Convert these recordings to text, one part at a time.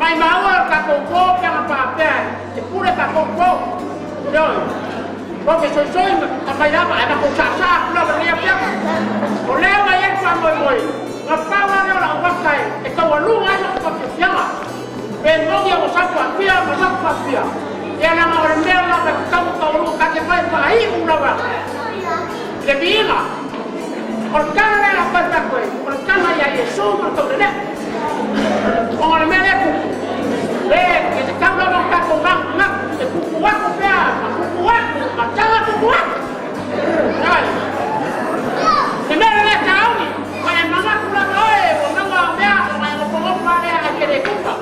Mai maua o tatou po pe ana faapea e pule tatou po. Ioe. Tou te soisoi ma mai lava ae matou saasaa atu lava i lenei afiafi. O lea ua i ai le faamoemoe, na pau lava lea o lau vata e taualuga ai matou faafiafiaga. Pe moni ua sau faapea ma sau faapea, ia leaga o le mea lava e tatau ona taualuga ta te fai faaiu lava i le viiga. O le tala lea a fai atu ai, o le tala ia Iesu ma le taulelea. Ona o le mea lea e tupu, le e tatau lava ona tatou manatunatu, e tupu atu pea ma tupu atu ma tala tupu atu. Ioe. Le mea lea taoni, ma e manatu lava oe ua maua au mea ona e nofonofo lava lea ae te le tupa.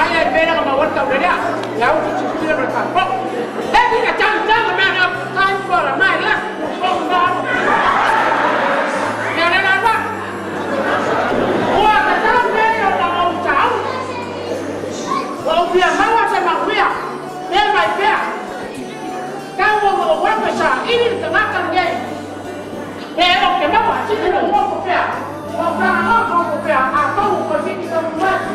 Aia i pea na maua le taulelea, le au silasila ma le faafofoga. E ina tagitaga mea na time for my life. Mea lea la va. Ua tatau nei ona ou sauni. Ua ou fia maua se manuia, pea mai pea. Tau ona ou alu e saili le tagata lenei. Pe ou te maua, sili lou nofo pea. Ua ou faaofoofo pea, atonu toeitiiti taunuu atu.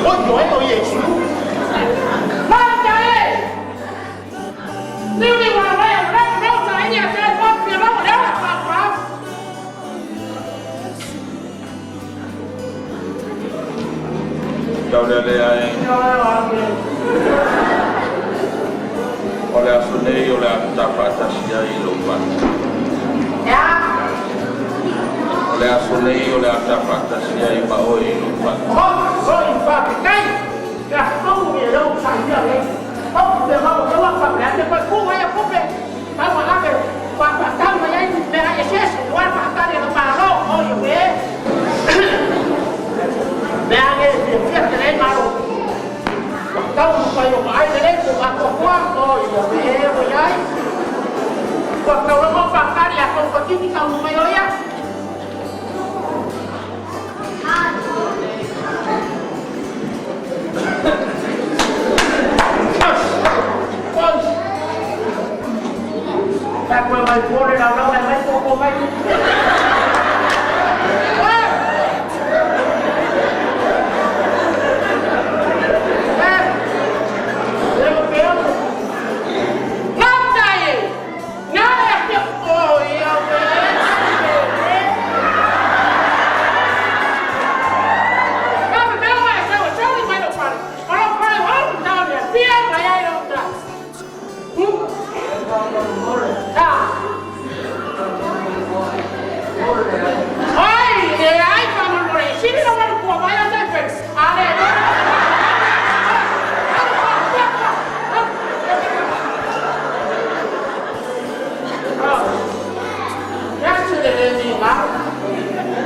Oi, oi, o Iesu. Maota e! Niu niu ala mai au leo leo sa ini a te ai fia maua le ola pa pa. Tau lea lea e. O le aso nei o le a tafaatasi ai i lou fale. O le aso nei o le a tafaatasi ai ma oe i lou fale. Oi, faafetai. Ia tonu ia leo sa ia le. O te maua te waka me te koe ku ai kupe. Tau ave pa pa tau mai ai mea eseese ua faatali e ka Malo o ia me. Mea age fia fia te lei malo. Ua tau ma fai o maai le lei ko atoatoa o ia me e o iai. Ua tau lama faatali a tou patiti tau mai o ia. Ta koe mai pore lau lau mai koko mai. Ai, leai faamolemole, e sili lou alu tua mai o taifelu. A le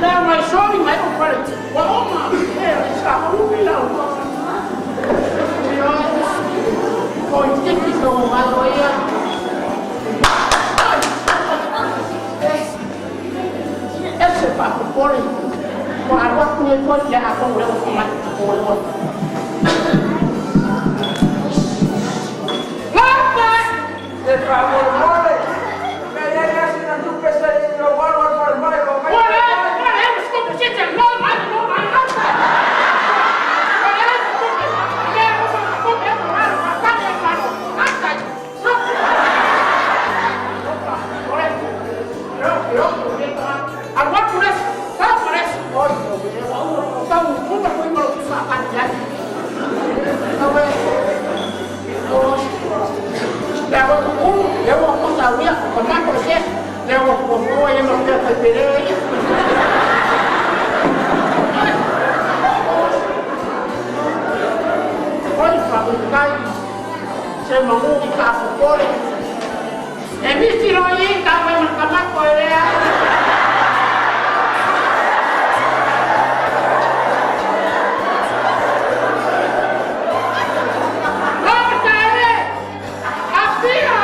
Lea mai soli mai o fale, ua oma, e sa umi lau. Oi, tiki tō mai o ia. Ese faapopole ua alu atu nei foi ia atonu lea ua mai o le oe. Lapa! E faamolemole, pe i ai lava sina tupe se i ou alu i le falemai o Ua leai, ua leai ma se tupe siti no mai no mai lapa. Ua leai se tupe, mea uma ma tupe e mo lalo faatali e malo. Ata! Alu atu le isi, tau ma le isi. Oi, ua uma tau uma foi ma lou faatali ai. Lea ua kukulu, lea ua mataulia, ua mato le se, lea ua fuafua ia ma pea fai pele ia. Oi, faafetai, se manu i ka popole. E misi loa i tau mai ma kamako e lea. Lota e! Apia!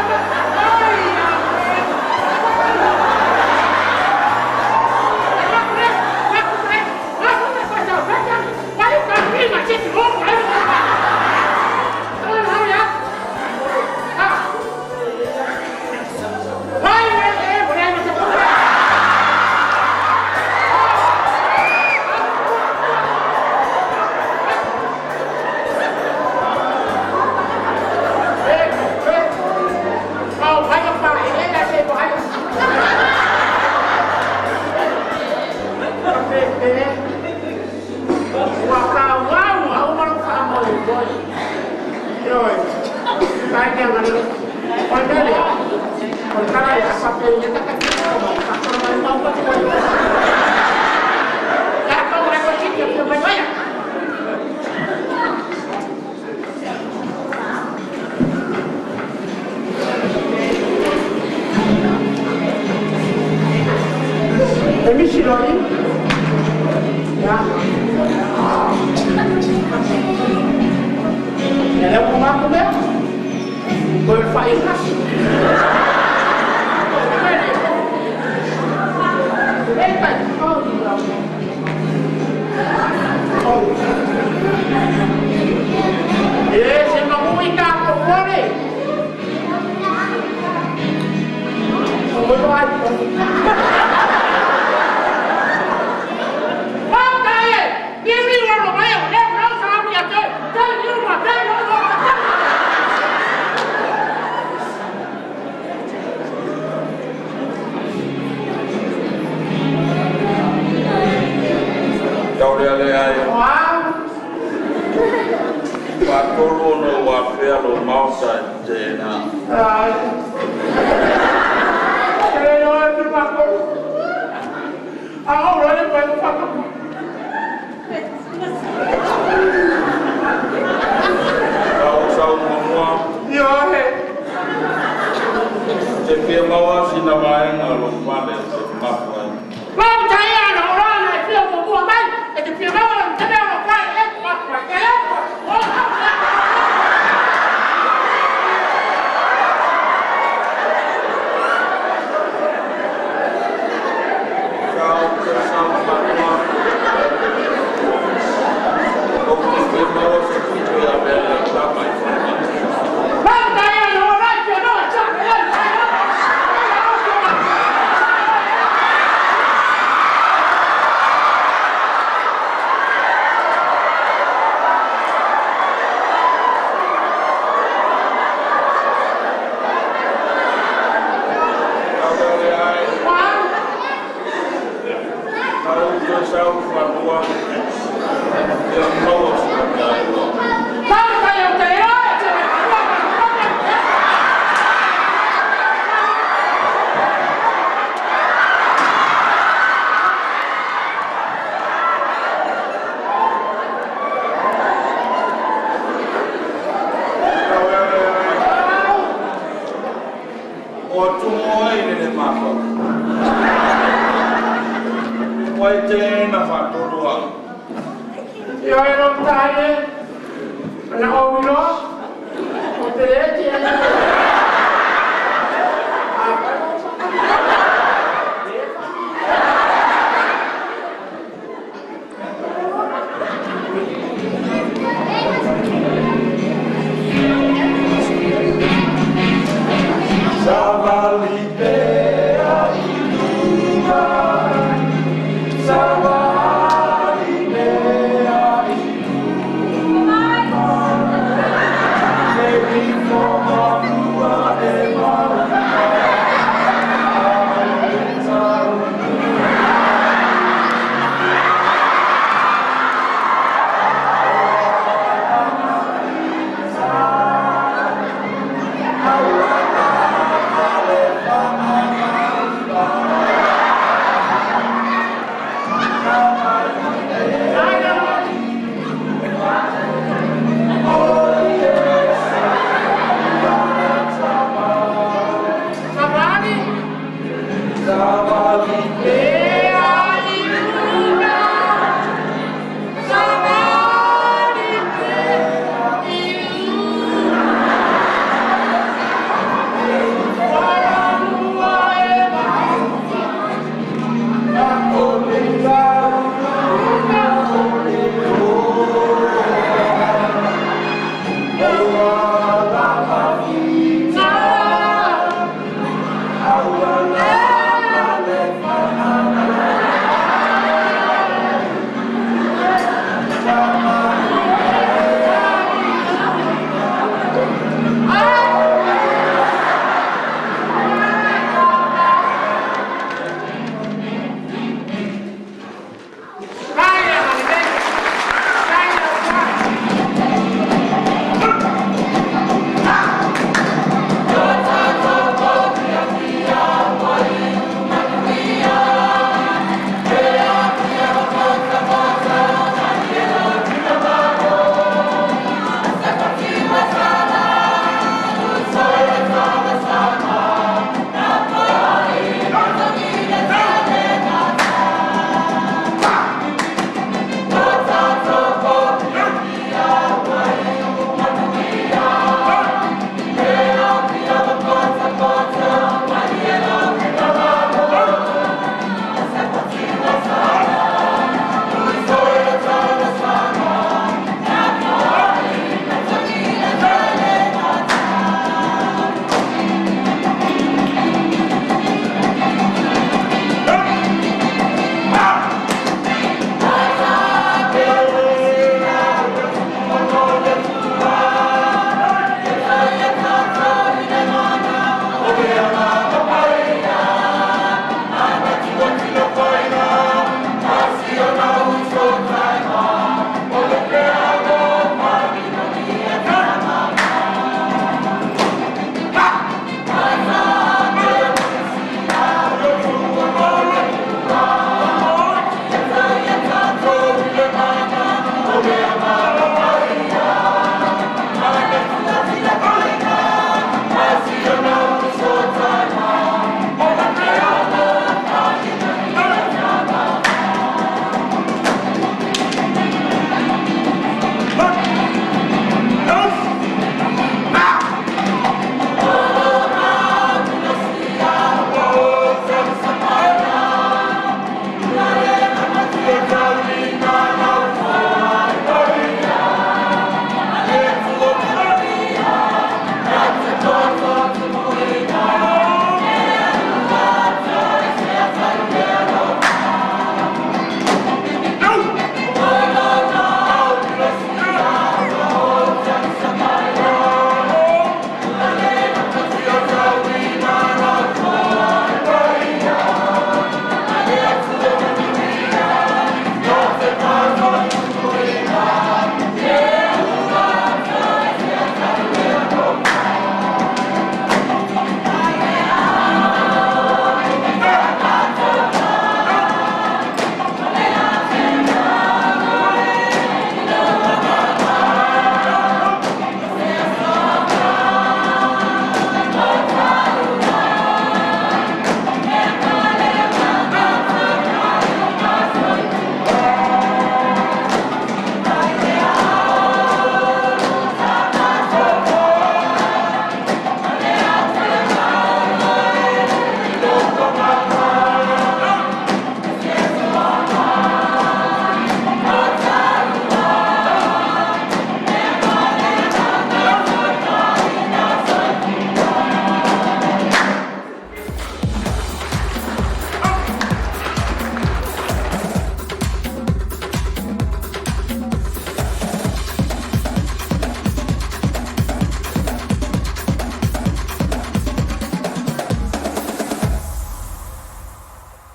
Savali.